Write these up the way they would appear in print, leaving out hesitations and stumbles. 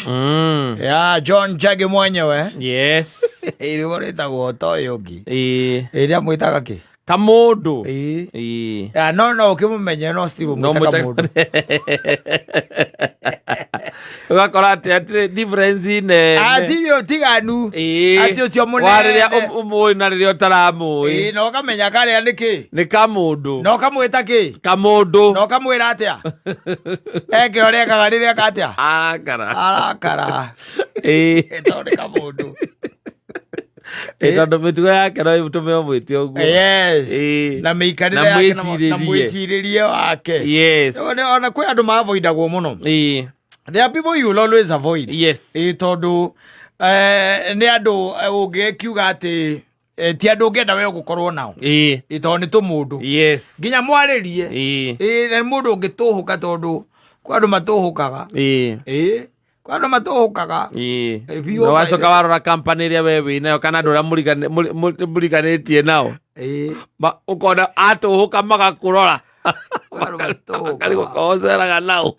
Ya John Njagi mwenyewe. Yes. Irigũ rĩtagwo ta ũyũ ũngĩ. Ĩĩ. Ĩrĩa mwĩtaga kĩ? Kamũndũ. Ĩĩ. Ĩĩ. Ya, no no ũkĩmũmenye no still No ũmwĩta mwĩta- kamũndũ. Ũgakora atĩ hatirĩ difference nene. Hatirĩ ũtiganu. Ĩĩ. Atĩ ũcio mũnene. Wa rĩrĩa ũmũĩ na rĩrĩa ũtaramũĩ. Ĩĩ, na ũkamenya karĩa nĩ kĩ. Nĩ kamũndũ. Na ũkamwĩta kĩ? Kamũndũ. Na ũkamwĩra atĩa? Eke ũrĩa ekaga rĩrĩa eka atĩa? Arakara. Arakara. Ĩĩ. Tondũ nĩ kamũndũ. Ĩ, tondũ mĩtugo yake no ĩtũme ũmwĩte ũguo. Yes. Ĩĩ. Na mĩikarĩre Na yake na mwĩcirĩrie. mwĩcirĩrie wake. Yes. Ona kwĩ andũ maavoidagwo mũno. Ĩĩ. There are people you will always avoid. Yes. Ĩĩ, tondũ nĩ andũ ũngĩkiuga atĩ ti andũ ũngĩenda we gũkorwo nao. Ĩĩ. Ĩĩ, tondũ nĩ tũmũndũ. Yes. Nginya mwarĩrie. Ĩĩ. Ĩĩ, na nĩ mũndũ ũngĩtũhũka tondũ kwĩ andũ matũhũkaga. Ĩĩ. Ĩĩ, kwĩ andũ matũhũkaga. Ĩĩ. Ĩĩ, biũ Na wacoka by the- warora company ĩrĩa we wĩ nayo kana andũ arĩa mũriganĩtie nao. Ĩĩ. Ũkona atũhũka magakũrora. Kwĩ andũ matũhũkaga. Makarigwo ũceraga nao.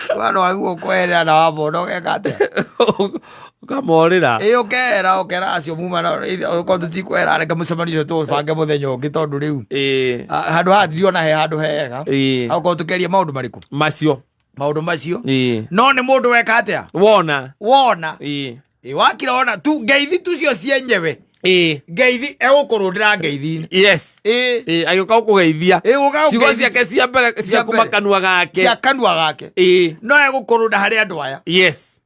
Kwĩ andũ agĩrĩirwo kweherera na wamona ũgeka atĩa? Ũkamorĩra. Ĩĩ, ũkehera ũkera acio muma nao, okorwo tũtikwehera reke mũcemanio ũcio tũũbange mũthenya ũngĩ tondũ rĩu Ĩĩ. Handũ haha ndirona he handũ hega. Ĩĩ. Okorwo tũkĩaria maũndũ marĩkũ? Macio. Maũndũ macio. Ĩĩ. No nĩ mũndũ weka atĩa? Wona. Wona. Ĩĩ. Ĩĩ, wakira wona tu ngeithi tu cio cienyewe. Ĩĩ. Ngeithi egũkũrũndĩra ngeithi-inĩ. Yes. Ĩĩ. Ĩĩ, agĩũka gũkũgeithia. Ĩĩ, gũka Ciugo gũkũgeithia. ciake cia mbere cia Cia kuma mbere. kanua gake. Cia kanua gake. Ĩĩ. No egũkũrũnda harĩ andũ aya. Yes.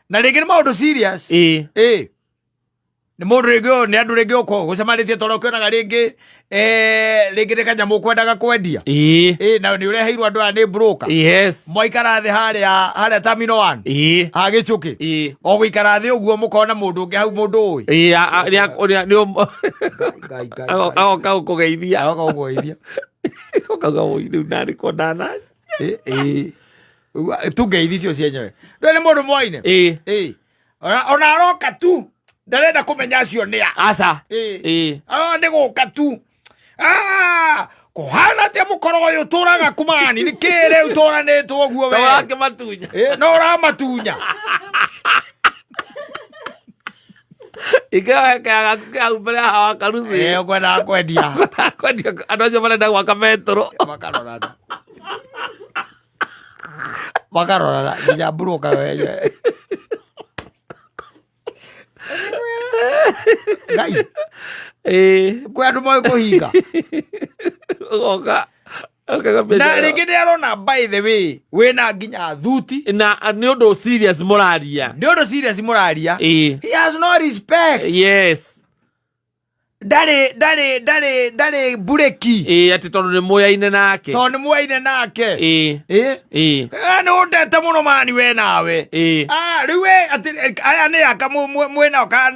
Na rĩngĩ nĩ maũndũ serious. Ĩĩ. Ĩĩ. Nĩ mũndũ rĩngĩ ũyũ, nĩ andũ rĩngĩ ũkoragwo ũcemanĩtie tondũ ũkĩonaga rĩngĩ rĩngĩ nĩ kanyamũ ũkwendaga kwendia. Ĩĩ. Ĩĩ, na nĩ ũreheirwo andũ aya nĩ broker. Yes. Mwaikara thĩ harĩa Terminal 1. Ĩĩ. Ha Gĩchũkĩ. Ĩĩ. O gũikara thĩ ũguo mũkona mũndũ ũngĩ hau mũndũ ũĩ. Ĩĩ, nĩ nĩ Ngai, Ngai, Ngai. Agoka gũkũgeithia. Agoka gũkũgeithia. Ũkauga, "Woi, rĩu narĩ ko ndana." Ĩĩ, ĩĩ. Ũguo, tu ngeithi icio cienyewe. Ndũĩ nĩ mũndũ mwaine? Ĩĩ. Ĩĩ. Ona aroka tu ndarenda kũmenya acio nĩ a. Aca. Ĩĩ. Ĩĩ. Arona nĩ gũka tu. Kũhana atĩa mũkoro ũyũ ũtũraga kumani nĩ kĩ rĩu tũranĩtwo ũguo we? Ta ũrakĩmatunya. Ĩĩ, no ũramatunya. Ingĩoya kaya gaku kĩa hau mbere haha wa karuci. Ĩĩ, ũkwendaga kwendia. Kwendia andũ acio marenda gwaka betũrũ. Makarorana. Makarorana nginya mburuka wenyewe. Ngai, Ĩĩ. kwĩ andũ moĩ kũhinga. Ũgoka. Ũkaiga Na biacara. rĩngĩ nĩ arona by the way wĩna nginya thuti. Na nĩ ũndũ serious mũraria. Nĩ ũndũ serious mũraria. Ĩĩ. He has no respect. Yes. Ndarĩ ndarĩ ndarĩ ndarĩ mburĩki. Ĩĩ, atĩ tondũ nĩ mũyaine nake. Tondũ nĩ muaine nake. Ĩĩ. Ĩĩ. Ĩĩ. Nĩ ũndete mũno mani we nawe. Ĩĩ. Rĩu we atĩ aya nĩ aka mwĩ nao ka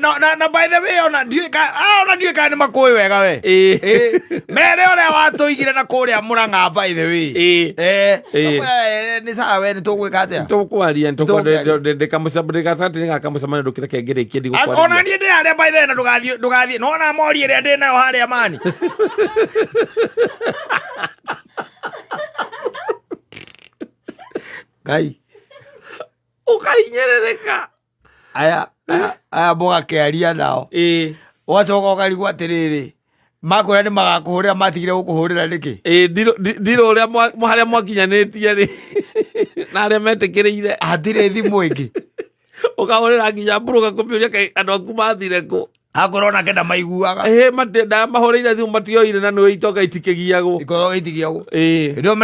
no, na by the way ona ndiũĩ ka ona ndiũĩ kana nĩ makũĩ wega we. Ĩĩ. Ĩĩ. Mere ũrĩa watũigire na kũrĩa Mũrang'a by the way. Ĩĩ. Ĩĩ. Nĩ sawa we nĩ tũgwĩka atĩa? Tũkwaria Tũkwaria. ndĩkamũcemanio ndũkĩreke ngĩrĩkie ndigũkwarĩria. Ona niĩ ndĩ harĩa by the way na ndũgathiĩ ndũgathiĩ nona mori ĩrĩa ndĩ nayo harĩa mani. Ngai. Ũkahinyĩrĩrĩka. Aya aya mũgakĩaria nao. Ĩĩ. Ũgacoka ũkarigwo atĩrĩrĩ, makwĩra nĩ magakũhũrĩra matigire gũkũhũrĩra nĩkĩ? Ĩĩ, ndirũ ũrĩa harĩa mwakinyanĩtie rĩ na arĩa metĩkĩrĩire. Hatirĩ thimũ ĩngĩ. Ũkahũrĩra nginya mburũka kũmĩũria kaĩ andũ aku mathire kũ. Akorwo onake ndamaiguaga. Ĩĩ, ndamahũrĩire thimũ matioire na nĩ itonga itikĩgiagwo. Ikorwo itigiagwo. Ĩĩ. Hĩndĩ ĩyo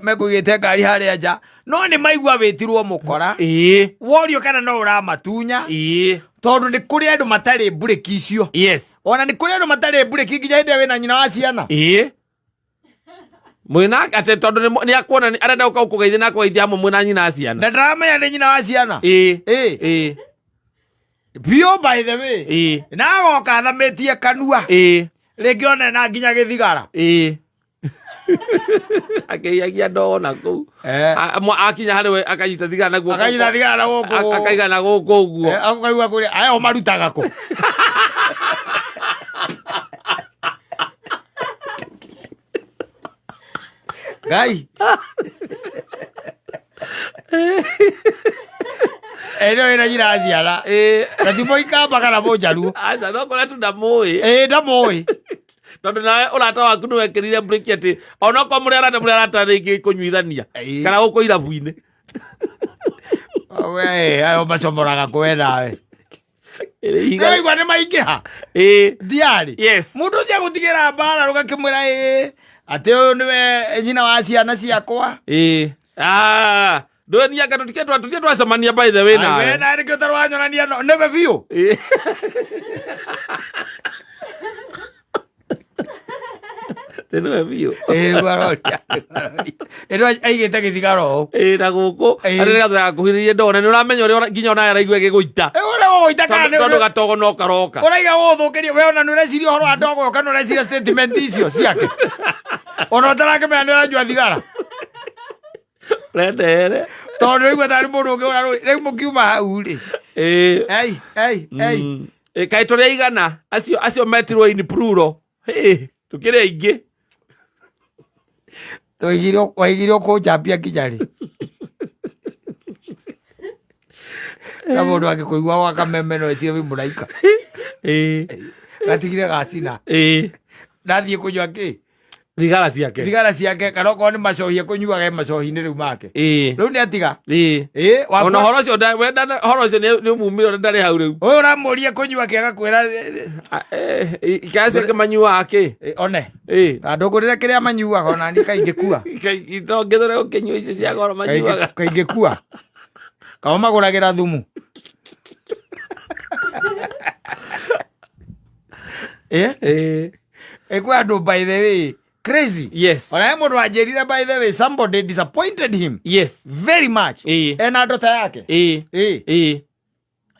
mekũigĩte ngari harĩa nja. No nĩ maigua wĩtirwo mũkora. Ĩĩ. Worio kana no ũramatunya. Ĩĩ. Tondũ nĩ kũrĩ andũ matarĩ mburĩki icio. Yes. Ona nĩ kũrĩ andũ matarĩ mburĩki nginya hĩndĩ ĩrĩa wĩna nyina wa ciana. Ĩĩ. Mwĩna atĩ tondũ nĩ akuona arenda gũka gũkũgeithia na akũgeithia hamwe mwĩna nyina wa ciana. Na ndaramenya nĩ nyina wa ciana. Ĩĩ. Ĩĩ. Ĩĩ. Biũ by the way. Ĩĩ. Na agoka athamĩtie kanua. Ĩĩ. Rĩngĩ ona na nginya gĩthigara. Ĩĩ. Akĩiyagia ndogo na kũu. Akinya harĩ we akanyita thigara na guoko. Akanyita thigara na gũkũ. Akaiga na gũkũ ũguo. Akaigua kũrĩa aya o marutaga kũ. Ngai. Ĩno ĩna nyina aciara. Na ti mũikamba kana mũnjaruo. Aca no kora tu ndamũĩ. Ĩĩ ndamũĩ. Tondũ nawe ũrata waku nĩ wekĩrire breki atĩ onokorwo mũrĩ arata mũrĩ arata rĩngĩ kũnyuithania kana gũkũ irabu-inĩ. We ayo macomoraga kwe nawe. Nĩwaigua nĩ maingĩha. Ĩĩ. Ndiarĩ. Yes. Mũndũ ũcio agũtigĩra mbara rũgakĩmwĩra ĩĩ atĩ ũyũ nĩwe nyina wa ciana ciakwa. Ĩĩ. Ah, ndũĩ nianga tũtige tũtige twacemania by the way We nawe. nawe nĩkĩo ũtarĩ wanyonania no nĩwe biũ. Ĩĩ. Ĩ nĩwe biũ. Ĩĩ nĩguo aroria. Ĩno aigĩte gĩthigaro ũũ. Ĩĩ na gũkũ Ĩĩ. arĩ gathakuhĩrĩrie ndona nĩ ũramenya ũrĩa nginya onawe araigua ĩgĩgũita. Ĩ ũrĩa ũgũita kana Tondũ tondũ gatogo no karoka. ũraiga gũgũthũkĩria we ona nĩ ũreciria ũhoro wa ndogo ĩyo kana ũreciria statement icio ciake ona ũtarakĩmenya nĩ ũranyua thigara. Rendere. Tondũ nĩwaigua tarĩ mũndũ ũngĩ ũrarũĩ rĩu mũkiuma hau rĩ. Ĩĩ. Ei ei ei. Ĩ kaĩ tũrĩ aigana acio acio metirwo in plural. Ĩ tũkĩrĩ aingĩ. Twaigire waigire kũnjambia nginya rĩ. Na mũndũ angĩkũigua gwa kameme no ecirie wĩ mũraika. Ĩĩ. Gatigire gacina. Ĩĩ. Ndathiĩ kũnyua kĩ? Thigara ciake. Thigara ciake kana okorwo nĩ macohi ekũnyuaga e macohi-inĩ rĩu make. Ĩĩ. Rĩu nĩ atiga. Ĩĩ. Ĩĩ Ona ũhoro ũcio we ũhoro ũcio nĩ umumire ũrĩa ndarĩ hau rĩu. Ũyũ ũramũria kũnyua kĩ agakwĩra Ikaya ciake manyuaga kĩ? One. Ĩĩ. Ta ndũngũrĩre kĩrĩa manyuaga ona niĩ kaingĩkua. No ngĩthũre gũkĩnyua icio cia goro manyuaga. Kaingĩkua. Kaba magũragĩra thumu. Ĩĩ. Ĩĩ. Ĩ kwĩ andũ by the way crazy. Yes. Ona he mũndũ wanjĩrire by the way somebody disappointed him Yes. very much. Ĩĩ. Ena ndota yake. Ĩĩ. Ĩĩ. Ĩĩ.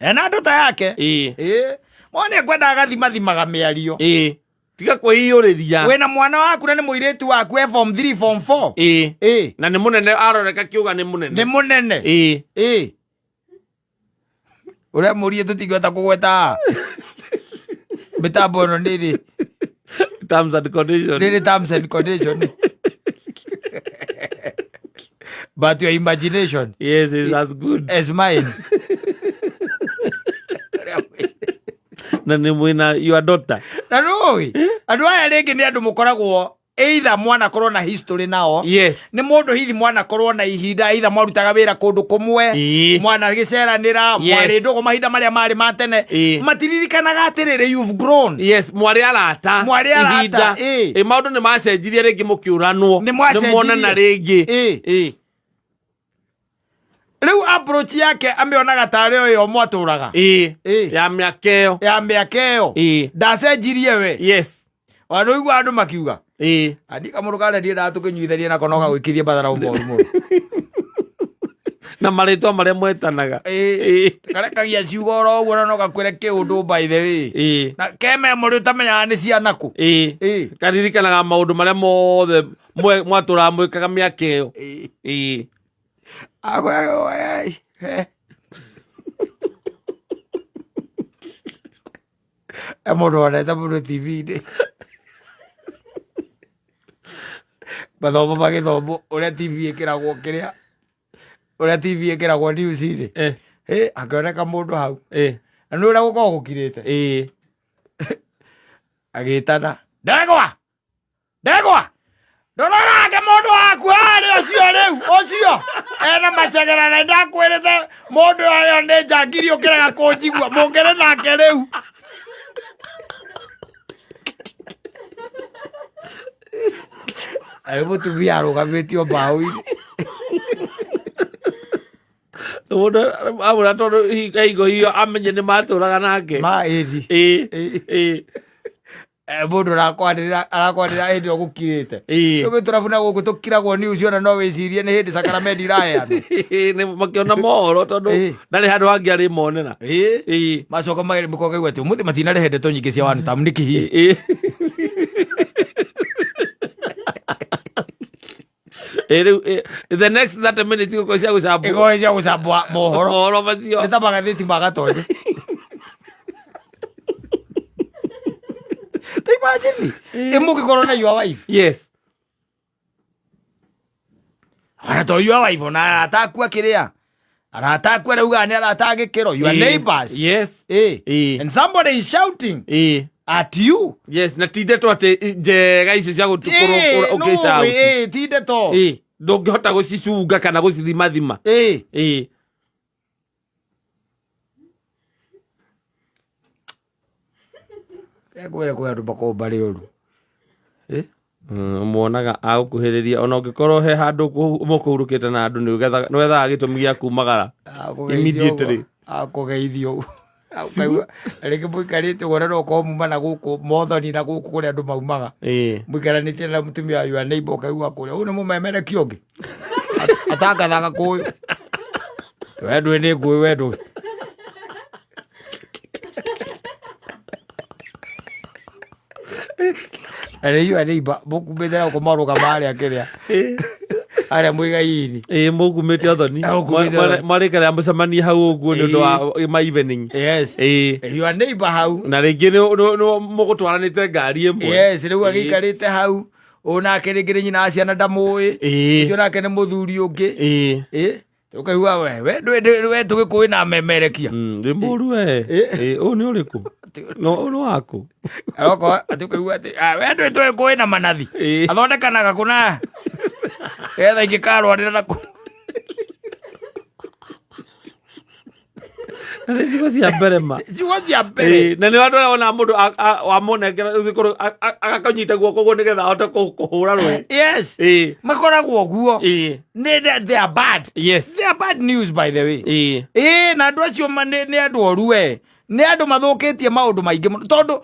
Ena ndota yake. Ĩĩ. Ĩĩ. Mwana ekwendaga agathimathimaga mĩario. Ĩĩ. Tiga kwĩiyũrĩria. Wĩna mwana waku na nĩ mũirĩtu waku e form 3 form 4. Ĩĩ. Ĩĩ. Na nĩ mũnene aroreka kiuga nĩ mũnene. Nĩ mũnene. Ĩĩ. Ĩĩ. Ũrĩa mũrie tũtingĩhota kũgweta mĩtambo ĩno nĩrĩ Terms and conditions. nĩrĩ terms and condition. But your imagination Yes, is as good. as mine. Na nĩ mwĩna your daughter. Na nũĩ andũ aya rĩngĩ nĩ andũ mũkoragwo either mwanakorwo na history nao. Yes. Nĩ mũndũ hihi mwanakorwo na ihinda either mwarutaga wĩra kũndũ kũmwe. Ĩĩ. Mwanagĩceranĩra. Yes. Mwarĩ ndũgũ mahinda marĩa marĩ ma tene. Ĩĩ. Matiririkanaga atĩrĩrĩ you've grown. Yes, mwarĩ arata. Mwarĩ arata, Ihinda. ĩĩ. Ĩ maũndũ nĩ macenjirie rĩngĩ mũkĩũranwo. Nĩ mwacenjirie. Nĩ muonana rĩngĩ. Ĩĩ. Ĩĩ. Rĩu approach yake amĩonaga tarĩ o ĩyo mwatũraga. Ĩĩ. Ĩĩ. Ya mĩaka ĩyo. Ya mĩaka ĩyo. Ĩĩ. Ndacenjirie we. Yes. Ona ũigua andũ makiuga. Ĩĩ. Andika mũndũ karĩa ndiendaga tũkĩnyuithanie nako no gagwĩkithie matharaũ moru mũno. Na marĩtwa marĩa mwetanaga. Ĩĩ. Ĩĩ. Karekagia ciugo oro ũguo na no gakwĩre kĩũndũ by the way. Ĩĩ. Na ke memory ũtamenyaga nĩ ciana kũ. Ĩĩ. Ĩĩ. Karirikanaga maũndũ marĩa mothe mwatũraga mwĩkaga mĩaka ĩyo. Ĩĩ. Ĩĩ. E mũndũ wonete mũndũ TV-inĩ mathomo magĩthomwo ũrĩa TV ĩkĩragwo kĩrĩa ũrĩa TV ĩkĩragwo news-inĩ. Ĩ akĩoneka mũndũ hau. Na nĩ ũrĩa gũkoragwo gũkirĩte. Agĩtana ndegwa ndegwa ndororage mũndũ waku harĩa ũcio rĩu ũcio ena macegera na ndakwĩrĩte mũndũ ũyũ nĩ njangiri ũkĩrega kũnjigua mũngĩrĩ nake rĩu. Arĩ mũtumia arũgamĩtio mbaũ-inĩ. Mũndũ amwĩra tondũ hingo hiyo amenye nĩ matũraga nake. Ma ĩndi. Ĩĩ. Ĩĩ. Ĩĩ. Mũndũ arakwanĩrĩra arakwanĩrĩra hĩndĩ ĩyo gũkirĩte. Ĩĩ. Rĩu tũrabu na gũkũ tũkiragwo news ona no wĩcirie nĩ hĩndĩ sakaramenti iraheanwo. Nĩ makĩona mohoro tondũ Ĩĩ. ndarĩ handũ hangĩ arĩ monera. Ĩĩ. Ĩĩ. Macoka makoigua atĩ ũmũthĩ matinarehe ndeto nyingĩ cia one term nĩkĩ hihi? Ĩĩ. Ĩĩ, rĩu the next 30 minutes igũkorwo cia gũcambwo. Igũkorwo cia gũcambwo mohoro. Mohoro macio. Nĩ ta magathĩti ma Gatonye. Ta imagine. Ĩ mũngĩkorwo na your wife. Yes. Ona to your wife ona arata aku akĩrĩa arata aku araugaga nĩ arata a gĩkĩro, your neighbors. Yes. And somebody is shouting at you. Yes, na ti ndeto atä njega icio cia gåkorwo å kä cauti. Ti ndeto. Ndå ngä hota gå cicunga kana gå cithimathima. Kwĩra kwĩ andũ makoragwo marĩ oru. Muonaga agåkuhä rä ria ona å ngä korwo he handå må kå hurå te na andå nä wethaga gä tå mi gä a kumagara immediately. Akũgeithio ũguo. Ũkaigua rĩngĩ mũikarĩte ũguo na no ũkorwo muma na gũkũ mothoni na gũkũ kũrĩa andũ maumaga, mũikaranĩtie na mũtumia wa your neighbor, ũkaigua kũrĩa ũyũ nĩ mũmemerekia ũngĩ atangathaga kũyũ we ndũĩ nĩ ngũĩ we ndũĩ. Na nĩ your neighbor mũkumĩte na gũkũ marũgama harĩa kĩrĩa harĩa mũigai-inĩ. Ä må kumä te othoni. Mũkumĩte ũthoni. Mwarä rä a må cemanie hau å guo nä å ndå wa ma evening. Your neighbor hau. Na rä ngä må gå twaranä te ngari ä mwe. Yes, rĩu agĩikarĩte hau ũyũ nake rĩngĩ nĩ nyina wa ciana ndamũĩ, ũcio nake nĩ mũthuri ũngĩ. Ũkaigua we we we tũgĩkũĩ na memerekia. Wä må ru we å nä å rä kå no å nä wakå. Arokorwo atĩ ũkaigua atĩ, "Ah, we ndũĩ tũgĩkũĩ na manathi athondekanaga kũna getha ingĩkarwarĩra na kũ." Na nä cigo cia mbere ma. Ciugo cia mbere. Na nä andå arĩa wona må ndå wamũnengera agakanyita guoko guo nä getha ahote kå hå ra rwä. Yes, makoragwo ũguo. Nĩ they are bad. They are bad news, by the way. Ĩĩ, na andũ acio nĩ andũ oru we, nĩ andũ mathũkĩtie maũndũ maingĩ mũno tondũ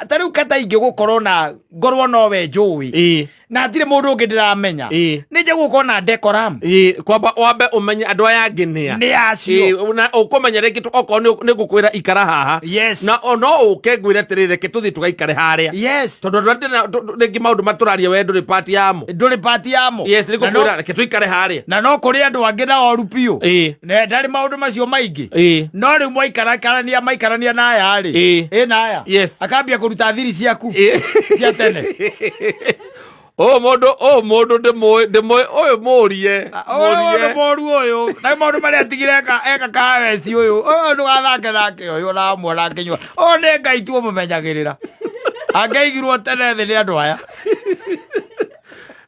ta rĩu kata ingĩ gũkorwo na ngorwo no we njũĩ na hatirĩ mũndũ ũngĩ ndĩramenya, nĩ nje gũkorwo na decorum. Kwamba wambe ũmenye andũ aya angĩ nĩa. Nĩ acio. Na ũkũmenya rĩngĩ okorwo nĩ ngũkwĩra ikara haha na no ũke ngwĩre atĩrĩrĩ, reke tũthiĩ tũgaikare harĩa tondũ andũ arĩa rĩngĩ maũndũ matũraria we ndũrĩ part yamo. Ndũrĩ part yamo. Yes, nĩ ngũkwĩra reke tũikare harĩa. Na no kũrĩ andũ angĩ na oru biũ. Na ndarĩ maũndũ macio maingĩ. No rĩu mwaikarakarania maikarania na aya rĩ, ĩ na aya akambia kũruta thiri ciaku cia tene. Ũyũ mũndũ, ũyũ mũndũ ndĩmũĩ, ndĩmũĩ ũyũ, mũrie. Ũyũ mũndũ mũrie. Mũru ũyũ na maũndũ marĩa atigire eka kaweci ũyũ, ũyũ ndũgathake nake, ũyũ ũramuona akĩnyua, ũyũ nĩ Ngai tu ũmũmenyagĩrĩra, angĩaigirwo tene thĩ nĩ andũ aya.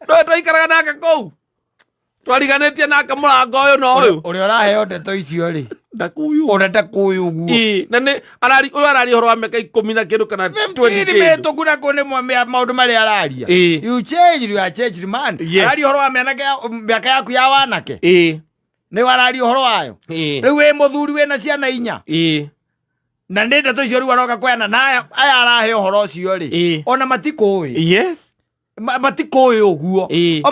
No twaikaraga nake kũu, twariganĩtie nake mũrango ũyũ na ũyũ. Ũrĩa ũraheo ndeto icio rĩ, Ndakuyu. Ũrĩa ndakũĩ ũguo. Ĩĩ, na nĩ arari ũyũ araria ũhoro wa mĩaka 10 na kĩndũ kana 20 15 kĩndũ. Mĩhĩtũku na kũ nĩ maũndũ marĩa araria. You change, you are changed man. Araria ũhoro wa mĩaka yaku ya wanake. Nĩ araria ũhoro wayo. Rĩu wĩ mũthuri wĩna ciana 4. Na nĩ ndeto icio rĩu aroka kweana na aya arahe ũhoro ũcio rĩ, ona matikũĩ. Matikũĩ ũguo. O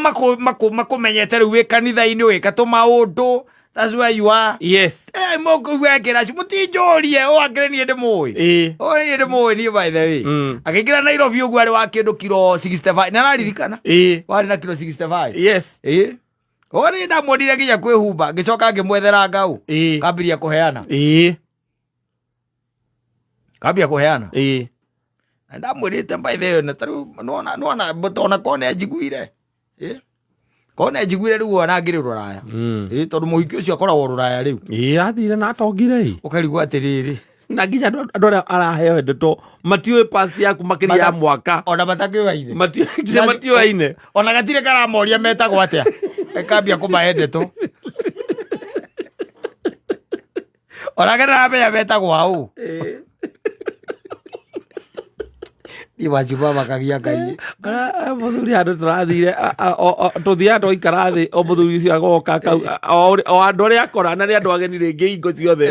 makũmenyete rĩu wĩ kanitha-inĩ ũgĩka tũmaũndũ, that's where you are. Mũkũigua acio mũtinjũrie ũ akĩrĩ niĩ ndĩmũĩ. Ũ niĩ ndĩmũĩ niĩ, by the way. Akĩingĩra Nairobi ũguo arĩ wa kĩndũ kiro 65 nĩ araririkana. Warĩ na kiro 65. Ĩ o niĩ ndamuonire nginya kwĩhumba, ngĩcoka ngĩmwethera ngau. Kambiria kũheana. Kambia kũheana. Na ndamwĩrĩte, by the way, na tarĩu nĩwona nĩwona tona korwo nĩ anjiguire. Korwo nĩ anjiguire rĩu ona ngĩrĩ rũraya. Ĩ tondũ mũhiki ũcio akoragwo rũraya rĩu. Athire na atongire ĩ. Ũkarigwo atĩrĩrĩ. Na nginya andũ arĩa araheo ndeto matiũĩ past yaku makĩria ya mwaka. Ona matakĩũaine. Nginya matiũaine. Ona gatirĩ karamoria metagwo atĩa, ĩkambia kũmahe ndeto onake ndaramenya metagwo aũ. Niĩ macio mamakagia Ngai. Mũthuri handũ tũrathire tũthiaga twaikara thĩ, o mũthuri ũcio agoka akauga o andũ arĩa akora na nĩ andũ ageni rĩngĩ hingo ciothe.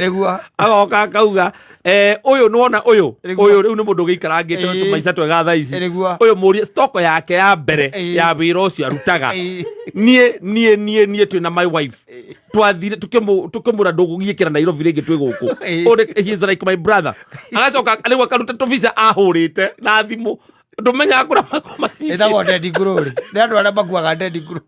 Agoka akauga, "Ũyũ nĩwona ũyũ, ũyũ rĩu nĩ mũndũ ũgĩikarangĩte tũmaica twega thaa ici. Ũyũ mũrie stoko yake ya mbere ya wĩra ũcio arutaga." Niĩ niĩ niĩ niĩ twĩna my wife twathire tukĩmwĩra ndũgũgiĩkĩra Nairobi rĩngĩ twĩ gũkũ. Ũyũ he is like my brother. Agacoka rĩu akaruta tũbica ahũrĩte na thimũ ndũmenyaga kũrĩa Ĩtagwo macigĩte. Dead Glory, nĩ andũ arĩa makuaga dead glory.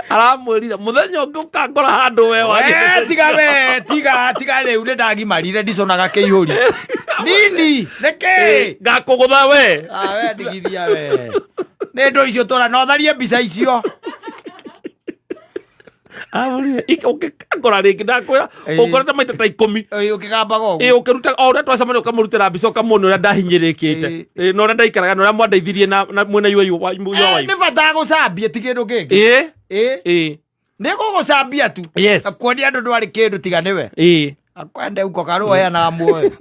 Aramwĩrire mũthenya ũngĩ ũkangora handũ we We, tiga we, tiga tiga rĩu nĩ ndagimarire ndiconaga kĩihũri nini nĩkĩ. Ngakũgũtha we. Ah, we ndigithia we nĩ ndũ icio tũra no tharie mbica icio. Amũrire, ũngĩkangora rĩngĩ ndakwĩra ũngorete maita ta 10. Ũkĩgambaga Ĩ ũguo. ũkĩruta o ũrĩa twacemania ũkamũrutĩra mbica ũkamuonia ũrĩa ndahinyĩrĩkĩte. Ĩ, na ũrĩa ndaikaraga na ũrĩa mwandeithirie na mwĩna iwe Eh, nĩ bata gũcambia ti kĩndũ kĩngĩ. Ĩ. Ĩ. Ĩ. Nĩ gũgũcambia tu. Yes. Kuonia andũ ndwarĩ kĩndũ tiga nĩwe. Ĩ. Akwende uko karũheanaga muoyo.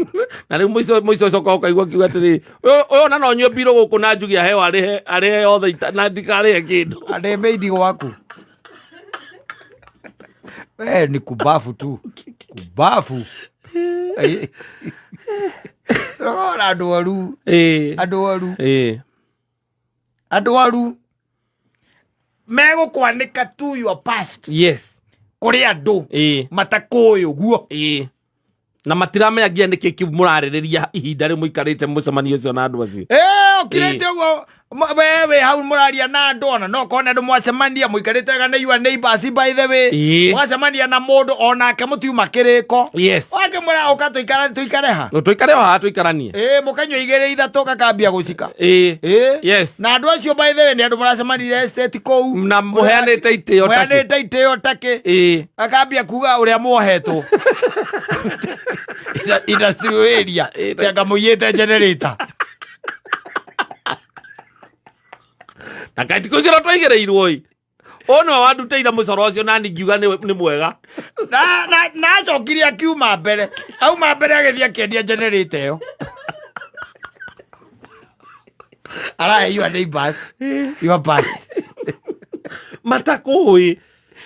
Na rĩu mũico mũico ũcoka ũkaigua akiuga atĩrĩ, ũyũ ũyũ ona no nyue mbirũ gũkũ na njuge aheo arĩhe arĩhe yothe na ndikarĩhe kĩndũ. Andĩ meidi gwaku. We ni kubafu tu. Kubafu. Rora andũ aru. Ĩ. Andũ aru. Ĩ. Andũ aru. Megũkwanĩka tu your past. Yes. Kũrĩ andũ Ĩ. matakũĩ ũguo. Ĩ. Na matiramenya nginya nĩkĩ kĩu mũrarĩrĩria ihinda rĩu mũikarĩte mũcemanio ũcio na andũ acio. Ĩ, ũkirĩte ũguo we wĩ hau mũraria na andũ ona no korwo nĩ andũ mwacemania mũikarĩte wega nĩ your neighbors by the way. Ĩ. Mwacemania na mũndũ onake mũtiuma kĩrĩko. Yes. Wakĩmwĩra ũka tũikare ha. No tũikare o haha tũikaranie. Ĩ, mũkanyua igĩrĩ ithatũ gakambia gũcika. Ĩ. Ĩ. Yes. Na andũ acio by the way nĩ andũ mũracemanire estate kũu. Na mũheanĩte itĩo takĩ. Mũheanĩte itĩo takĩ. Ĩ. Akambia kuga ũrĩa muohetwo. Industrial area. Tianga mũiyĩte generator. Na kaĩ ti kũigĩrwo twaigĩrĩirwo ĩ. Ũyũ nĩwe wandutĩire mũcoro ũcio nani ngiuga nĩ mwega. Na acokire akiuma mbere. Auma mbere agĩthiĩ akĩendia generator ĩyo. Arahe your neighbors. Your past. Matakũĩ.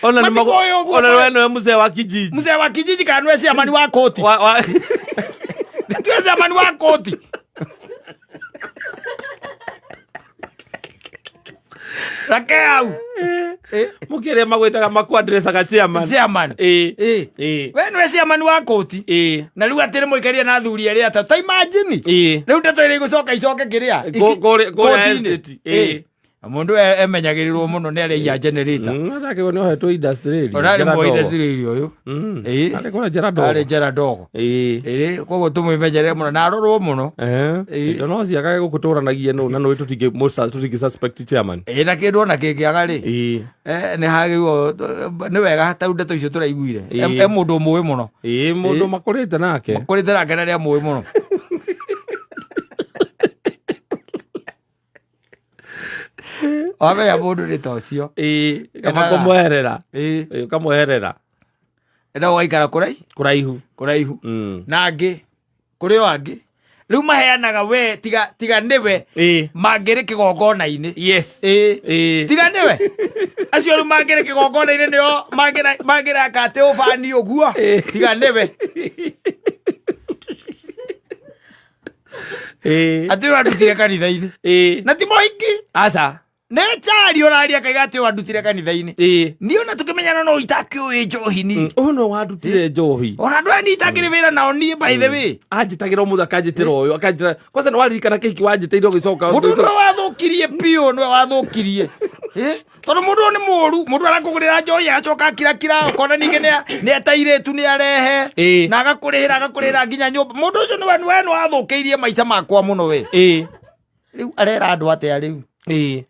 Ona nĩ Matikũĩ ũguo. Ona we nĩwe mzee wa kijiji. Mzee wa kijiji kana nĩwe chairman wa koti. Wa Nĩwe chairman wa koti. Reke hau. Mũkĩrĩa magwĩtaga makwadressaga chairman. Chairman. Ĩ. Ĩ. Ĩ. We nĩwe chairman wa koti. Ĩ. Na rĩu atĩ nĩ mũikarire na athuri erĩ atatũ. Ta imagine. Ĩ. Rĩu ndeto ĩrĩa igũcoka icoke kĩrĩa. Kũrĩa Koti-inĩ. estate. Ĩ. Ĩ. Mũndũ emenyagĩrĩrwo mũno nĩ arĩa iya generator. Arakĩgwo nĩ ohetwo industry area. Ona arĩ Njera mwa ndogo. industry area ũyũ. Ĩ. Arĩ kũrĩa njera ndogo. Arĩ njera ndogo. Ĩ. Ĩ, koguo tũmwĩmenyerere mũno na arorwo mũno. Ĩ. Indo no ciagage gũkũtũranagia nũ na nũ tũtingĩ suspect chairman. Ĩ, na kĩndũ ona kĩngĩaga rĩ. Ĩ. Nĩ hagĩrĩirwo nĩ wega ta rĩu ndeto icio tũraiguire. Ĩ. E mũndũ mũĩ mũno. Ĩ, mũndũ makũrĩte nake. Makũrĩte nake na nĩ amũĩ mũno. Wamenya mũndũ nĩ ta ũcio. Ĩ, kaba Endaga. kũmweherera. Ĩ. Ĩ, ũkamweherera. Enda ũgaikara Kũraihu. kũraihu. Na angĩ, kũrĩ o angĩ. Rĩu maheanaga we tiga nĩwe Ĩ. mangĩrĩ kĩgongona-inĩ. Yes. Ĩ. Ĩ. Tiga nĩwe. Acio rĩu mangĩrĩ kĩgongona-inĩ nĩo mangĩraka atĩ ũbani ũguo. Tiga nĩwe. Ĩ. Atĩ ũyũ andutire kanitha-inĩ. Ĩ. Na ti mũhiki. Aca. Nĩ chari ũraria akaiga atĩ ũyũ andutire kanitha-inĩ. Ĩ. Niĩ ona tũkĩmenyana no itakĩũĩ njohi niĩ. Ũyũ nĩwe wandutire njohi. Ona andũ aya niĩ itakĩrĩ wĩra nao niĩ by the way. Anjĩtagĩra ũmũthĩ akanjĩtĩra ũyũ akanjĩtĩra kwanza nĩ waririkana kĩhiki wanjĩtĩire ũgĩcoka Mũndũ nĩwe wathũkirie biũ nĩwe wathũkirie. Ĩ? Tondũ mũndũ ũyũ nĩ mũũru, mũndũ arakũgũrĩra njohi agacoka akirakira ũkona ningĩ nĩ atairĩtu nĩ arehe. Ĩ. Na agakũrĩhĩra nginya nyũmba. Mũndũ ũcio nĩwe nĩwe wathũkĩirie maica makwa mũno we. Ĩ. Rĩu arera andũ atĩa rĩu? Ĩ.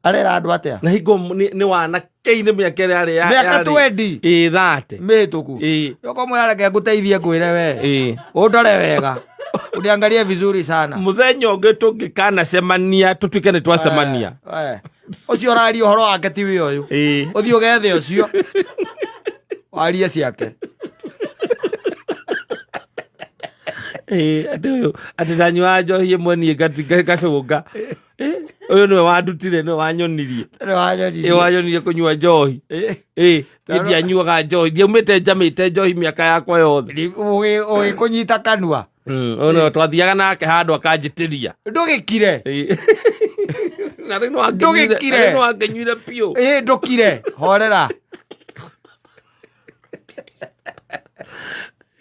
Arera andũ atĩa? Na hingo nĩ wanake-inĩ mĩaka ĩrĩa yarĩ Mĩaka yarĩ- 20. Ĩ, 30. Mĩhĩtũku. Ĩ. Yoko mwĩra reke ngũteithie ngwĩre we. Ĩ. Ũndore wega. Uniangalie vizuri sana. Mũthenya ũngĩ tũngĩkanacemania tũtuĩke nĩ twacemania. Ũcio ũraria ũhoro wake ti we ũyũ. Ĩ. Ũthiĩ ũgethe ũcio. Warie ciake. Ĩ, atĩ ũyũ atĩ ndanyuaga njohi ĩmwe niĩ ngacũnga. Ĩ, ũyũ nĩwe wandutire nĩwe wanyonirie. Nĩwe wanyonirie. Ĩ, wanyonirie kũnyua njohi. Ĩ. Ĩ, niĩ ndianyuaga njohi ndiaumĩte njamĩte njohi mĩaka yakwa yothe. Ũgĩkũnyita kanua. Ũyũ nĩwe twathiaga nake handũ akanjĩtĩria. Ndũgĩkire. Ĩ. Na rĩu nĩwangĩnyuire- Ndũgĩkire. na rĩu nĩwangĩnyuire biũ. Ĩ, ndũkire. Horera.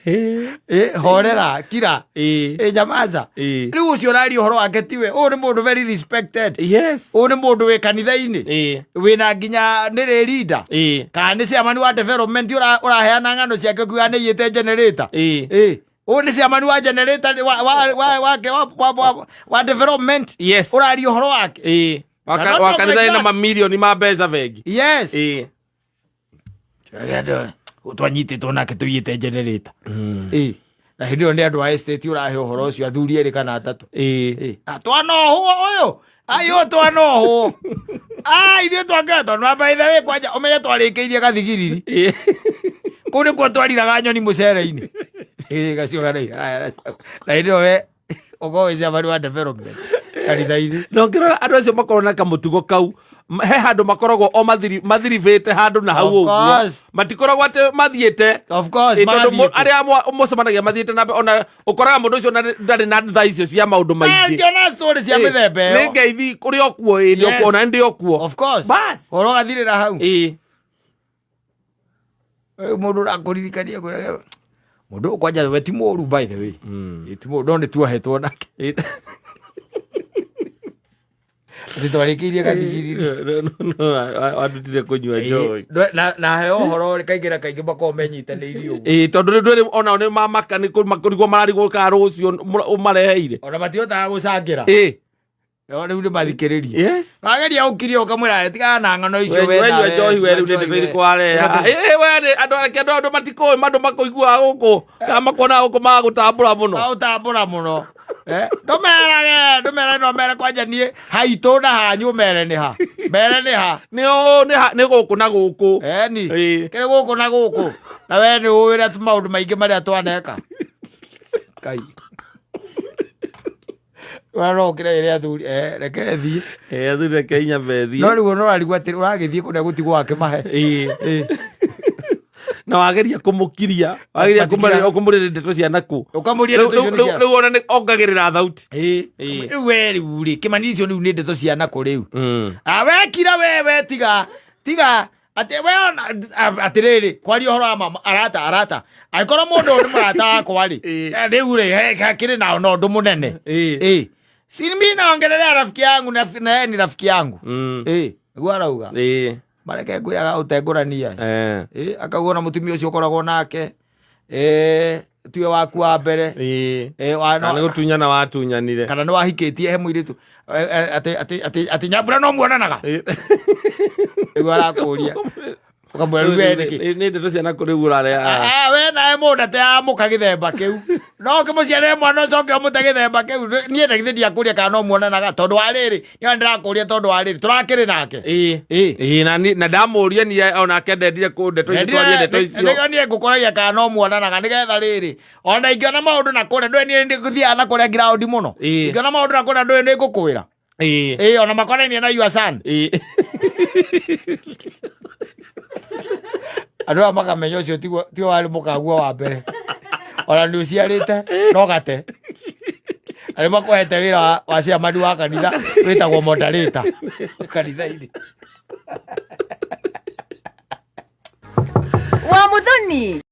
Ĩ, horera, kira. Ĩ. Ĩ, nyamaza. Ĩ. Rĩu ũcio ũraria ũhoro wake tiwe. Ũyũ nĩ mũndũ very respected. Yes. Ũyũ nĩ mũndũ wĩ kanitha-inĩ. Ĩ. Wĩna nginya nĩ rĩ leader. Ĩ. Kana nĩ chairman wa development ũraheana ng'ano ciake ũkiuga nĩ aiyĩte generator. Ĩ. Ĩ. Ũyũ nĩ chairman wa generator wa development. Yes. Ũraria ũhoro wake. Ĩ. Cannot Wa talk kanitha like ĩna that. mamirioni ma mbeca bengi. Yes. Ĩ. Twanyitĩtwo nake tũiyĩte generator. Ĩ, na hĩndĩ ĩyo nĩ andũ a estate ũrahe ũhoro ũcio, athuri erĩ kana atatũ. Ĩ, ah, twanohwo ũyũ, ai, ũyũ twanohwo. Ah, ithuĩ twakĩoya tondũ na by the way, kwanja ũmenye twarĩkĩirie gathigiriri. Kũu nĩkuo twariraga nyoni mũcere-inĩ. Ĩ, gacio kana na hĩndĩ ĩyo we ũkorwo wĩ chairman wa development kanitha-inĩ. Na ũngĩrora andũ acio makorwo na kamũtugo kau, he handũ makoragwo o mathiribĩte handũ na hau Of ũguo. course. Matikoragwo atĩ mathiĩte. Of course, Ĩ, tondũ mathiĩte. arĩa mũcemanagia mathiĩte na mbere, ona ũkoraga mũndũ ũcio ndarĩ na thaa icio cia maũndũ maingĩ. Ngĩona story cia Ĩ, mĩthemba nĩ ĩyo. ngeithi ũrĩ o kuo, ĩ, ndĩ o kuo, Yes. ona ndĩ o kuo. Of course. Bas. Ũhoro ũgathirĩra hau. Ĩ. Rĩu mũndũ ũrakũririkania kwĩra mũndũ ũyũ kwanja we ti mũru, by the way. Ĩ, ti mũru, no nĩ tuohetwo nake. Atĩ twarĩkĩirie gathigiriri. Wandutire kũnyua njohi. Na heo ũhoro kaingĩ na kaingĩ makoragwo menyitanĩirie ũguo. Ĩ, tondũ rĩu ndwĩrĩ onao nĩ mamaka nĩ kũrigwo mararigwo kana rũciũ ũmareheire. Ona matihotaga gũcangĩra. Ĩ. No rĩu nĩ mathikĩrĩrie. Yes. Wageria gũkiria ũkamwĩra tigana na ng'ano icio we we wenyua nawe, njohi we rĩu nĩ nyua ndeto njohi irĩkũ we. wareha? Ĩ, we nĩ andũ areke andũ matikũĩ, andũ makũiguaga gũkũ kana makuonaga gũkũ magagũtambũra mũno. Magũtambũra mũno. Eh, ndũmerage, ndũmerage, no mere kwanja niĩ haitũ na hanyu, mere nĩ ha, mere nĩ ha. Nĩ ũ nĩ nĩ gũkũ na gũkũ. Eni. Ĩ. Kĩrĩ gũkũ na gũkũ, na we nĩ ũĩ ũrĩa maũndũ maingĩ marĩa twaneka. Kai ũrĩa no ũkĩre ĩrĩa athuri, eh, reke thiĩ. Ĩ, athuri reke inya methiĩ. No rĩu no arigwo atĩ ũragĩthiĩ kũrĩa gũtigwo akĩmahe. Ĩ. Ĩ. Na wageria kũmũkiria, wageria Matikira. kũmũrĩria ndeto cia nakũ. Ũkamũria Rĩu ndeto icio nĩ cia rĩu ona nĩ ongagĩrĩra thauti. Ĩ. Ĩ. Rĩu we, rĩu rĩ, kĩmani icio rĩu nĩ ndeto cia nakũ rĩu? Ah, wekira we, we tiga tiga atĩ we ona atĩrĩrĩ, kwaria ũhoro wa mama arata, arata, angĩkorwo mũndũ ũyũ nĩ mũrata wakwa rĩ, Ĩ. eh, rĩu rĩ, hakĩrĩ na ona ũndũ mũnene. Ĩ. Ĩ, si mi naongelelea rafiki yangu na yeye ni rafiki yangu. Ĩ, nĩguo arauga. Ĩ. Mareke ngwĩraga ũtengũrania. Eh. Ĩ, akauga ona mũtumia ũcio ũkoragwo nake, ĩ, tiwe waku wa mbere. Ĩ. Ĩ, wa- Kana nĩ gũtunyana watunyanire. Kana nĩ wahikĩtie he mũirĩtu. Eh, eh, atĩ Nyambura no muonanaga. Ĩ. Rĩu arakũria, ũkamwĩra rĩu we nĩkĩ? Nĩ ndeto cia nakũ rĩu ũrareha? Ah, we nawe mũndũ ateamũka gĩthemba kĩu, no ũkĩmũciarĩre mwana ũcoke ũmũte gĩthemba kĩu. Niĩ na githĩ ndiakũria kana no muonanaga? Tondũ wa rĩrĩ, nĩo ndĩrakũria, tondũ wa rĩrĩ tũrakĩrĩ nake. Ĩ. Ĩ. Ĩ, na ndamũria niĩ onake ndendire kũ ndeto icio, twarie ndeto icio. Nĩkĩo niĩ ngũkoragia kana no muonanaga, nĩgetha rĩrĩ ona ingĩona maũndũ na kũrĩa ndũĩ, niĩ nĩngũthiaga na kũrĩa ground mũno. Ĩ. Ingĩona maũndũ na kũrĩa ndũĩ, nĩngũkwĩra. Ĩ. Ĩ, ona makonainie na your son. Ĩ. Andũ aya makamenya ũcio tiwe warĩ mũkaguo wa mbere, ona nĩ ũciarĩte no gate na nĩ makũhete wĩra wa ciamani wa kanitha wĩtagwo moderator kanitha-inĩ. Wa Muthoni.